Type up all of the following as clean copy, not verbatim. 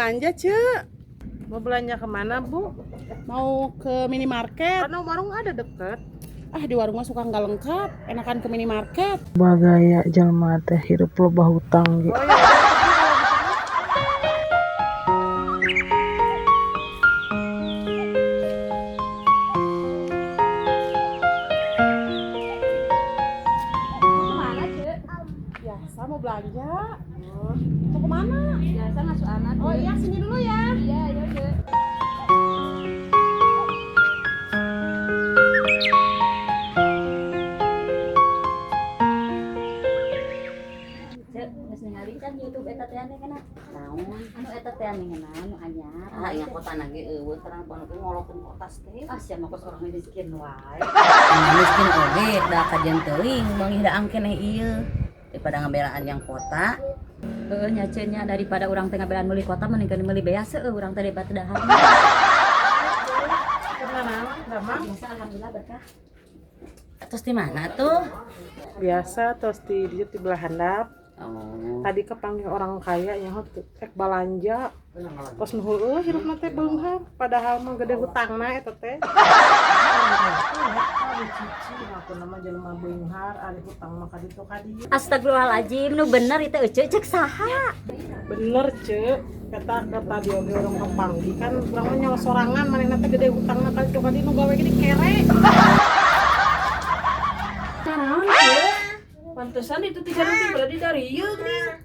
belanja, Ce. Mau belanja kemana, Bu? Mau ke minimarket. Karena warung ada deket. Ah, di warung mah suka nggak lengkap. Enakan ke minimarket. Bagaya jelema teh hirup loba hutang ge. Oh ya udah, pergi kalau gitu. Mau kemana, Ce? Biasa mau belanja. Mau kemana? Biasa ngasuh anak. Oh iya, sini dulu ya. Iya, iya, Ce. Ce, geus ningali kan YouTube eta teh aneh kana. Naon? Anu eta teh aneh kana, anu anyar. Ah, iya kota nage eueuh terang pon ngolokeun kotas teh. Ah, sia mah kos orang miskin wae. Miskin oge da kajian teuing meunggih daang keneh ieu. Daripada ngabelaan yang kota. Heeh, nya Ce nya daripada urang teh ngabelaan meuli kota mending meuli beas heueuh urang teh daripada dahar. Karena naon, Damang? Biasa alhamdulillah berkah. Terus di mana tuh? Biasa terus di belah handap. Oh. Tadi kepanggil orang kaya nyaho rek balanja. Terus nu heueuh hirupna teh beunghar, padahal mah gede hutangna eta teh. Ari Cici ngaku nama jelema beunghar, ari hutang mah ka ditu ka dieu. Astagfirullahaladzim, nu bener itu ece cek saha. Bener, Ce. Kata kata dia oge urang kepanggih kan urang mah nyawa sorangan manehna teh gede hutangna ka ditu ka dieu nu gawe gede kere. Naon, Ce? Pantesan itu tiga nanti berarti dari ieu nih.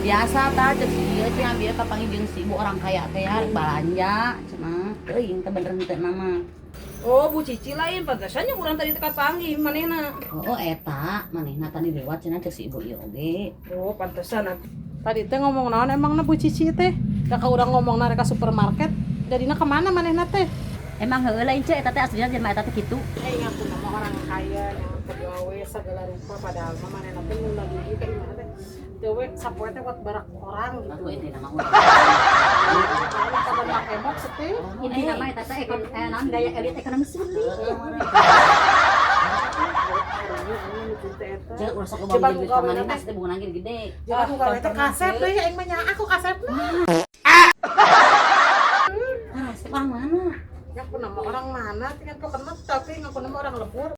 Biasa ta cek si ieu teh ambil kapanggih jeung si ibu orang kaya teh ya rek balanja cenah. Teuing teh bener henteu nama. Oh, Bu Cici lain pantesan yang urang tadi teh kapanggih manehna. Oh, eta manehna tadi lewat cenah cek si ibu ieu oge. Oh, pantesan atuh. Tadi teh ngomong naon emangna Bu Cici teh? Da ka urang ngomongna rek ka supermarket, jadina kemana manehna teh? Emang heueuh lain ce eta teh aslinya jelema eta teh kitu. Eh ngaku nama orang kaya yang gawe segala rupa padahal mah manehna teh nu lagi ka imah teh. Teu we sapoe teh buat barak orang gitu. Aku intina mah urang. Kabar mak emok seteh. Intina mah eta teh naon gaya elit ekonomi sulit. Cek urang sok Coba lobang duit buka ka manehna teh. teh bunga gede gede. Jangan nu gawe teh kasep deh aing mah nyaah aku kasepna. Ah, resep orang mana? Ngaku nama orang mana tinggal pokoknya tapi ngaku nama orang lembur.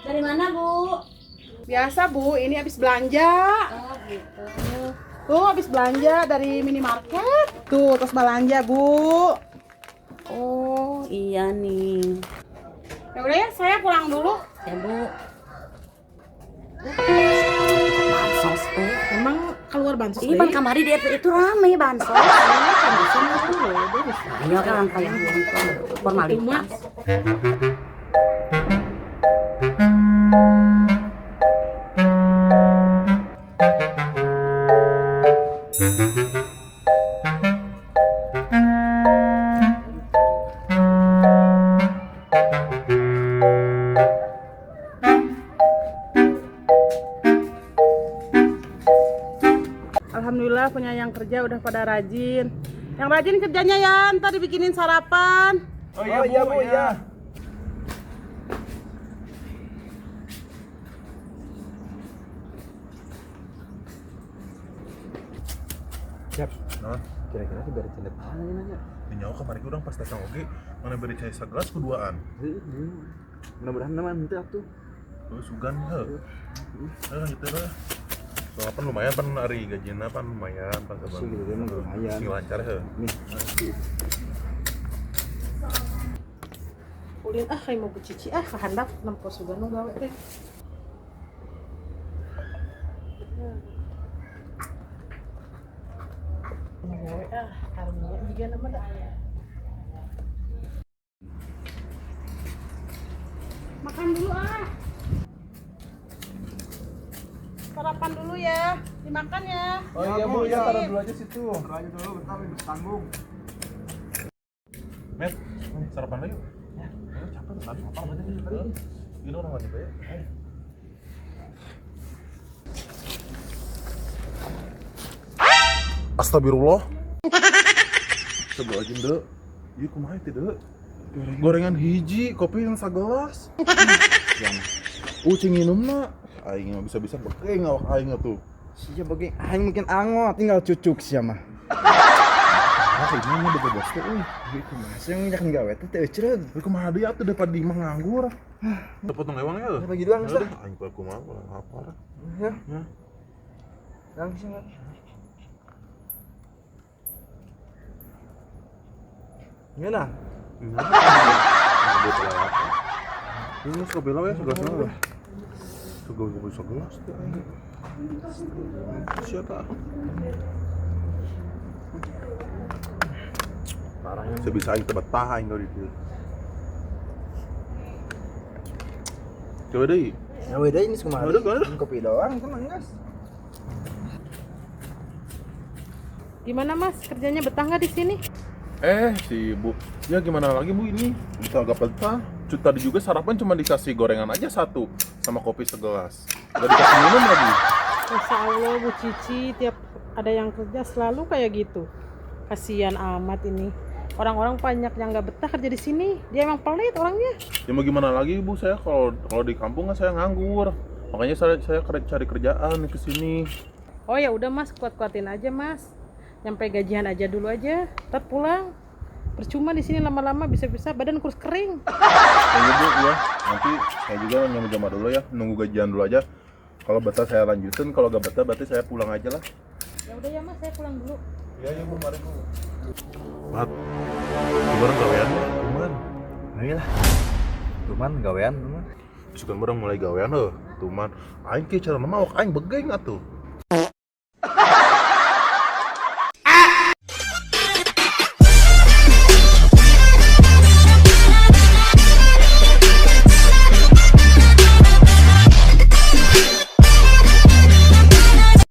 Dari mana, Bu? Biasa, Bu. Ini habis belanja. Oh, gitu. Tuh, habis belanja dari minimarket. Tuh, terus belanja, Bu. Oh, iya nih. Ya udah ya, saya pulang dulu. Ya, Bu. Bansos teh. Emang keluar bansos Ini pan kamari dia itu rame bansos. Ayo kan orang kaya formalitas. Alhamdulillah punya yang kerja udah pada rajin. Yang rajin kerjanya ya, ntar dibikinin sarapan. Oh iya, Bu, iya. Siap. Nah, Kira-kira diberi cendek mana ini nanya? nyawa kemarin urang pas datang oge mana beri cai sagelas kuduaan. Mudah-mudahan nama nanti atuh. Terus sugan heuh. Heuh gitu lah. Soalnya pan lumayan pan ari gajina pan lumayan pan Sih gitu emang lumayan. Sing lancar heuh. Nih. Ulin ah kayak mau Bu Cici ah kahandap nempo sugan nu gawe teh. Nu gawe ah karunya jiga nama dah. Makan dulu ah. Sarapan dulu ya. Dimakan ya. Oh iya Bu, iya taruh dulu aja situ. Taruh aja dulu bentar ibu tanggung. Met, sarapan dulu yuk. Ya, ayo capek tuh tadi apa tadi. Gini orang lagi ya. Ayo. Astagfirullah. Coba aja, Dek. Ieu kumaha teh, Dek? Gorengan hiji, kopi yang sagelas. Ucing minumna. Aing mah bisa-bisa begeng awak aing tuh. Sia begeng aing mungkin angot tinggal cucuk sia mah. Ah, ini mah boga bos teh euy. Ieu kumaha sih yang nyak gawe teh teu eucreug. Euy kumaha deui atuh daripada di imah nganggur. Teu potong ewang ya. Bagi dua geus lah. Aing poe kumaha lapar. Ya. Ya. Langsung. Gimana? Ini kopi lah ya, segelas lah. Segelas segelas teh aing. Siapa? Parahnya. Sebisa aing teu betah aing di dieu. Coba deui. Ya udah ini kumaha. Udah, udah. Kopi doang tenang guys. Gimana Mas, kerjanya betah nggak di sini? Si Bu. Ya gimana lagi Bu ini? Bisa agak betah. Tadi juga sarapan cuma dikasih gorengan aja satu sama kopi segelas. Gak dikasih minum lagi. Masya Allah Bu Cici, tiap ada yang kerja selalu kayak gitu. Kasihan amat ini. Orang-orang banyak yang nggak betah kerja di sini. Dia emang pelit orangnya. Ya mau gimana lagi Bu, saya kalau kalau di kampung kan saya nganggur. Makanya saya cari kerjaan ke sini. Oh ya udah Mas, kuat-kuatin aja Mas. Nyampe gajian aja dulu aja, ntar pulang. Percuma di sini lama-lama bisa-bisa badan kurus kering. Ya Bu ya, nanti saya juga nyama-nyama dulu ya, nunggu gajian dulu aja. Kalau betah saya lanjutin, kalau gak betah berarti saya pulang aja lah. Ya udah ya Mas, saya pulang dulu. Iya ya Bu, mari Bu. Mat, gimana gawean ya? Tuman. Ayolah. Tuman gawean tuman. Sukan barang mulai gawean heuh. Tuman, aing kieu cara mah awak aing begeng atuh.